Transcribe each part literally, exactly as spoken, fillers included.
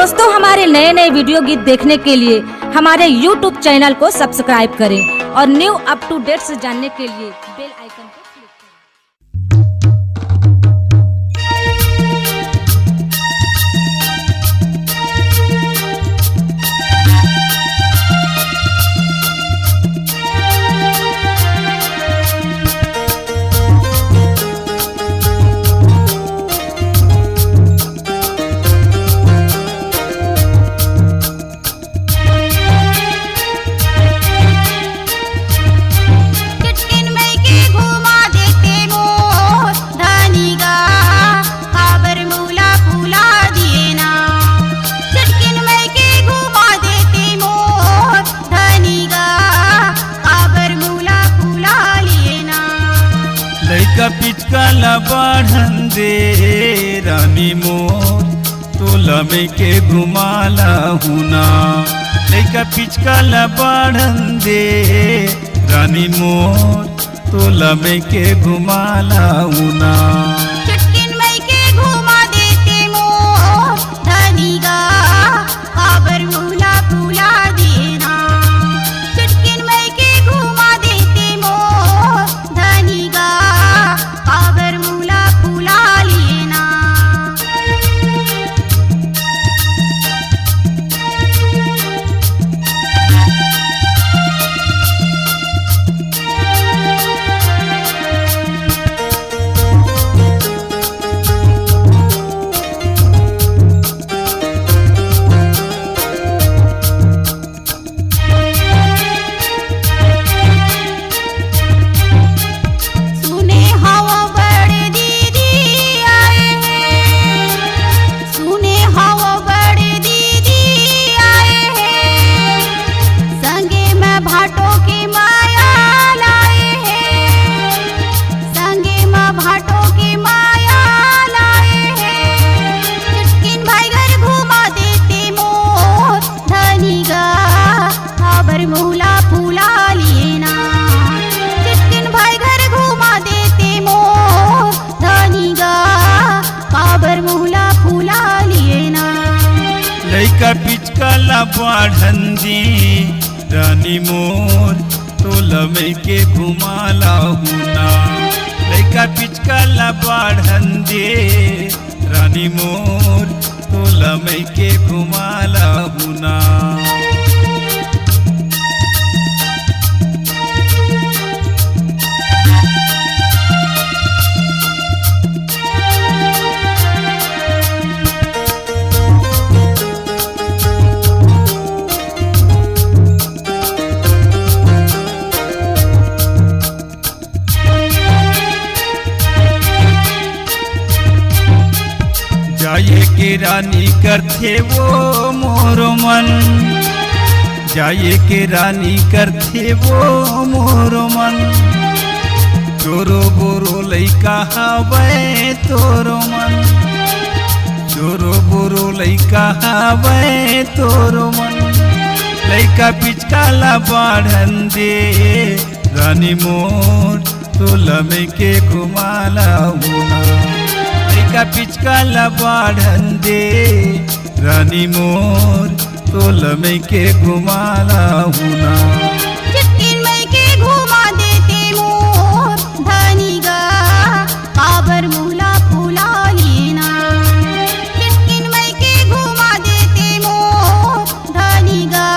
दोस्तों, हमारे नए नए वीडियो गीत देखने के लिए हमारे YouTube चैनल को सब्सक्राइब करें और न्यू अप टू डेट्स जानने के लिए बेल आइकन को क्लिक करें। चुटकिन मई के घुमा देते मोर धनी गा, काबर मोला भुला दिए ना। चुटकिन मई के घुमा देते मोर धनी गा, काबर मोला भुला लिए ना। लइका पिचका ला बाढ़न दे रानी मोर, तोला मई के घुमा लाहूँ ना। लइका पिचका ला बाढ़न दे रानी मोर, तोला मई के घुमा लाहूँ ना। चुटकिन मई के घुमा देते मोर धनी गा, काबर मोला भुला देना। चुटकिन मई के घुमा देते मोर धनी गा, काबर मोला भुला लेना। सुने हव बड़े दीदी आए हे, सुने हव बड़े दीदी आए हे, संगे म भाटो के माया लाए हे, संगे म भाटो के माया लाए हे। चुटकिन भाई घर घुमा देते मोर धनी गा, काबर मोला भुला लेना। चुटकिन भाई घर घुमा देते मोर धनी गा, काबर मोला भुला लेना। लइका पिचका ला बाढ़न दे रानी मोर, तोला मई के घुमा लाहूँ ना। लइका पिचका ला बाढ़न दे रानी मोर, तोला मई के घुमा लाहूँ ना। जाए के रानी करथे वो मोर मन, जाए के रानी करथे वो मोर मन। चोरो बोरो लइका हवय तोर मन, चोरो बोरो लइका हवय तोर मन। लइका पिचका ला बाढ़न दे रानी मोर, तोला मई के घुमा लाहूँ ना। लइका पिचका ला बाढ़न दे रानी मोर, तोला मई के घुमा लाहूँ ना। चुटकिन मई के घुमा देते मोर धनी गा, काबर मोला भुला लेना। चुटकिन मई के घुमा देते मोर धनी गा,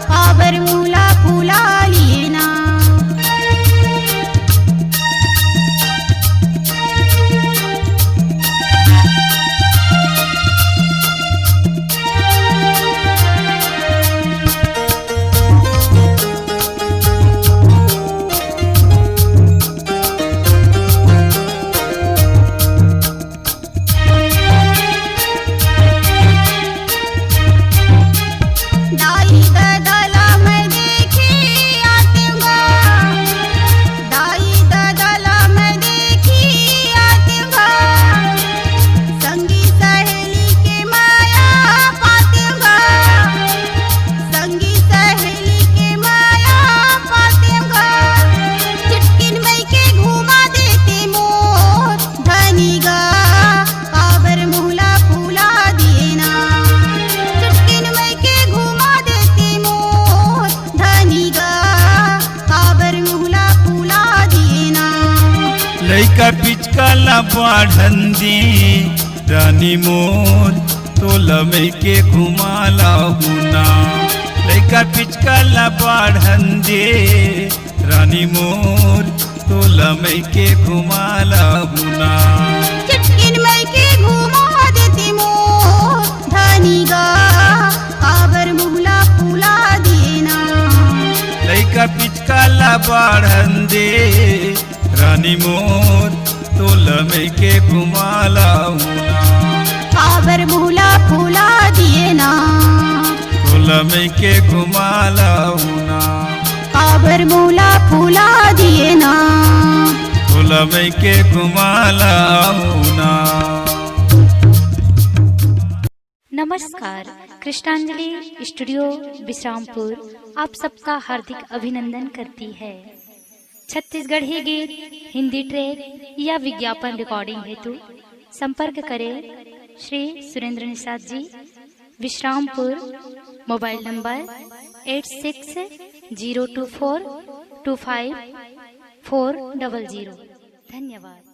काबर मोला भुला लेना। लइका पिचका ला बाढ़न दे रानी मोर, तोला मैं के घुमा लाहू ना। लइका पिचका ला बाढ़न दे रानी मोर, तोला मैं के घुमा लाहू ना। चिटकिन मैं के घुमा देती मोर धनी गा, काबर मुहला फुला दिए ना। लइका पिचका ला बाढ़न दे रानी मोर, तोला मैं के घुमा लाहू ना। काबर मुहला फुला दिए ना। तोला मैं के घुमा लाहू ना। काबर मुहला फुला दिए ना। तोला मैं के घुमा लाहू ना। नमस्कार, कृष्णांजलि स्टूडियो विश्रामपुर आप सबका हार्दिक अभिनंदन करती है। छत्तीसगढ़ी गीत, हिंदी ट्रैक या विज्ञापन रिकॉर्डिंग हेतु संपर्क करें Shri Surendra Nishad ji, Vishrampur, mobile number eight six zero two four two five four double zero. धन्यवाद।